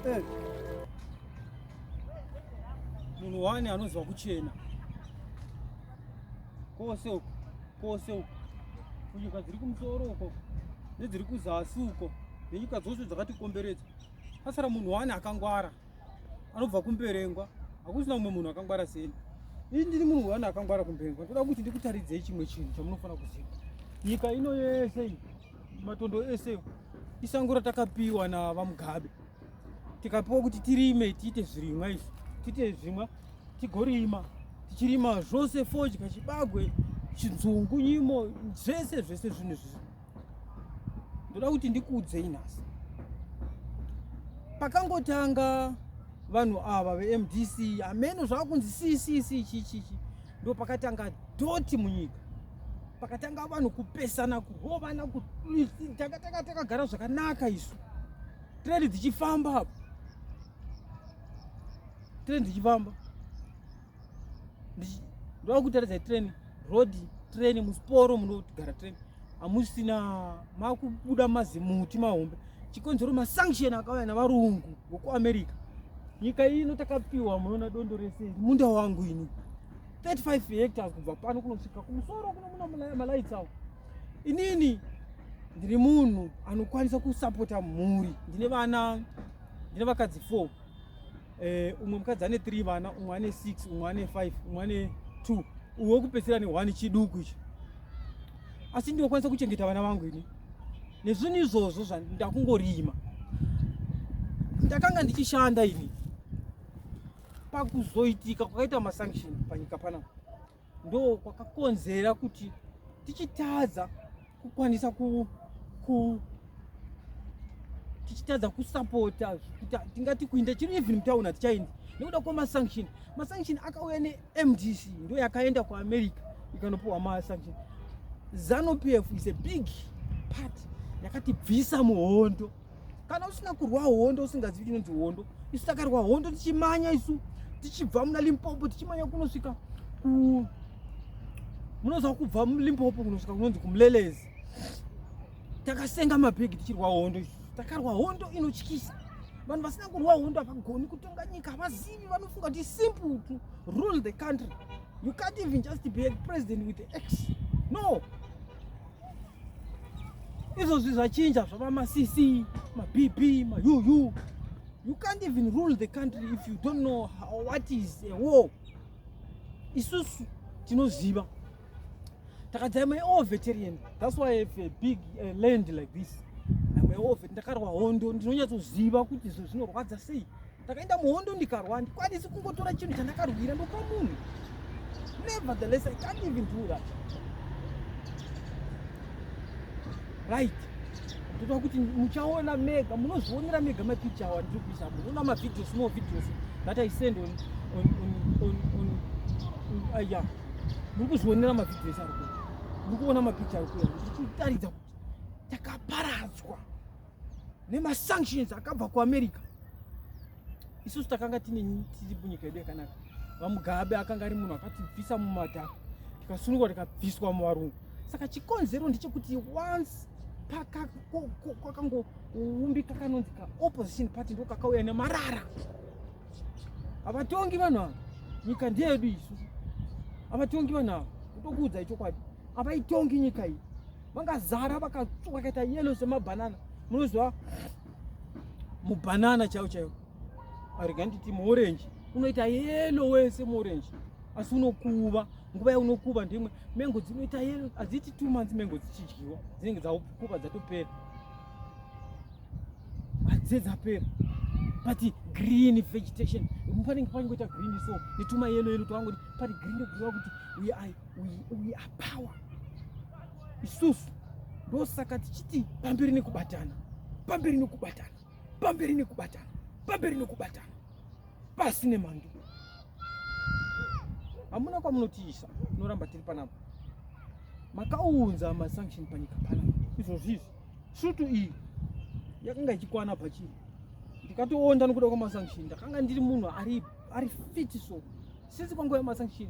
Eh. Munhu wani anoziva kuchena kose uko kose uko kunyika dziri kumusoro uko nedziri kuzasi uko nenyika dzose dzakatikomberedza pasara munhu wani akangwara anobva kumberengwa hakusina umwe munhu akangwara seni ini ndiri munhu wani akangwara kumberengwa ndoda kuti ndikutaridzei chimwe chinhu chamunofanira kuziva nyika ino yese iyi matondo ese isango ratakapiwa navamugabe tikapiwa kuti tirime tiite zvirimwa izvi tiite zvimwa tigorima tichirima zvose fodya chibagwe chinzungu nyimo zvese zvese zvinhu izvi ndoda kuti ndikuudzei nhasi pakangotanga vanhu ava vemdc hameno zvakunzi ccc chichichi ndo pakatanga dhoti munyika pakatanga vanhu kupesana kurovana takatanga takagara zvakanaka isu treni dzichifamba apo treni dzichifamba ndoda kutaridza treni road treni musiporo munogara treni hamusina makubuda mazimuti mahombe chikonzero masanction akauya navarungu vokuamerica nyika ino takapiwa munoona dondo rese munda wangu ini 35 hectares kubva pano kunosvika kumusoro kuno muna malights awo inini ndiri munhu anokwanisa kusapota mhuri ndine vana ndine vakadzi 4 eh, umwe mukadzi ane 3 vana umwe ane 6 umwe ane 5 umwe ane 2 uwe wekupedzisira ne 1 chiduku ichi asi ndinokwanisa kuchengeta vana vangu ini nezvinhu izvozvo zvandakungorima ndakanga ndichishanda ini pakuzoitika kwakaita masanction panyika panapa ndo kwakakonzera kuti tichitadza kukwanisa ku, ku tichitadza kusapota kuti tingati kuinda chiri even mutown hatichaindi nekuda kwemasanction masanction akauya nemdc ndo yakaenda kuamerica ikanopiwa masanction zanu pf is a big part yakatibvisa muhondo kana usina kurwa hondo usingazivi chinonzi hondo isu takarwa hondo tichimanya isu tichibva muna limpopo tichimanya kunosvika ku munoziva kubva mulimpopo kunosvika kunonzi kumulelezi takasenga mabhegi tichirwa hondo isu takarwa hondo inotyisa vanhu vasina kurwa hondo havagoni kutonga nyika havazivi vanofunga kuti simple to rule the country you can't even just be a president with the x no izvozvi zvachinja zvava macc mabb mauu you can't even rule the country if you don't know how, what is a war isusu tinoziva takadzi I'm a war veteran that's why I have a big uh, land like this I'm a war veteran ndakarwa hondo ndinonyatsoziva kuti izvo zvinorwadza sei ndakaenda muhondo ndikarwa handikwanisi kungotora chinhu chandakarwira ndopa munhu nevertheless i can't even do that right ndoda kuti muchaona mega munozvionera mega mapicture awa ndiri kuisa munoona mavideo small videos that i send on, on, on, on, on, on uh, yeah. muri kuzvionera mavideo ese ari kuya muri kuona mapicture ari kuya ndichitaridza kuti takaparadzwa nemasanctions akabva kuamerica isusu takanga tine tiri munyika yedu yakanaka vamugabe akanga ari munhu akatibvisa mumadhaka tikasunungwa tikabviswa muvarungu saka chikonzero ndechekuti once kwakangoumbika kanonzi kaopposition party ndo kakauya nemarara havatongi vanhu ava nyika ndeyedu isu havatongi vanhu ava kutokuudzai chokwadi havaitongi nyika iyi vangazara vakatsvuka vakaita yellow semabhanana munoziva mubhanana chaiwo chaiwo arega nditi muorenji unoita yellow wese muorenji asi unokuva nguva yaunokuva ndimwe mengo dzinoita yellow hadziiti two months mengo dzichidyiwa dzinenge dzakuva dzatopera hadzise dzapera but green vegetation panenge pangoita green so netuma yellow yellow twangoti pari green kureva kuti we are, we, we are power isusu ndosaka tichiti pamberi nekubatana pamberi nekubatana pamberi nekubatana pamberi nekubatana pasi nemhandu hamuna kwamunotiisa tinoramba tiri panapa makaunza masanction panyika panapa izvozvi izvi svutu iyi yakanga ichikwana pachiri ndikatoonda nokuda kwamasanction ndakanga ndiri munhu ari, ari fit so since kwanguva yamasanction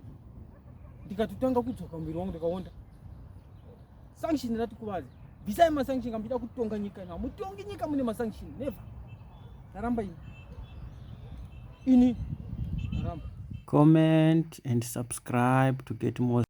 ndikatotanga kudzoka muviri wangu ndikaonda sanction ratikuvadza bvisai masanction kamuchida kutonga nyika ino hamutongi nyika mune masanction never taramba ini Ini ramba. Comment and subscribe to get more.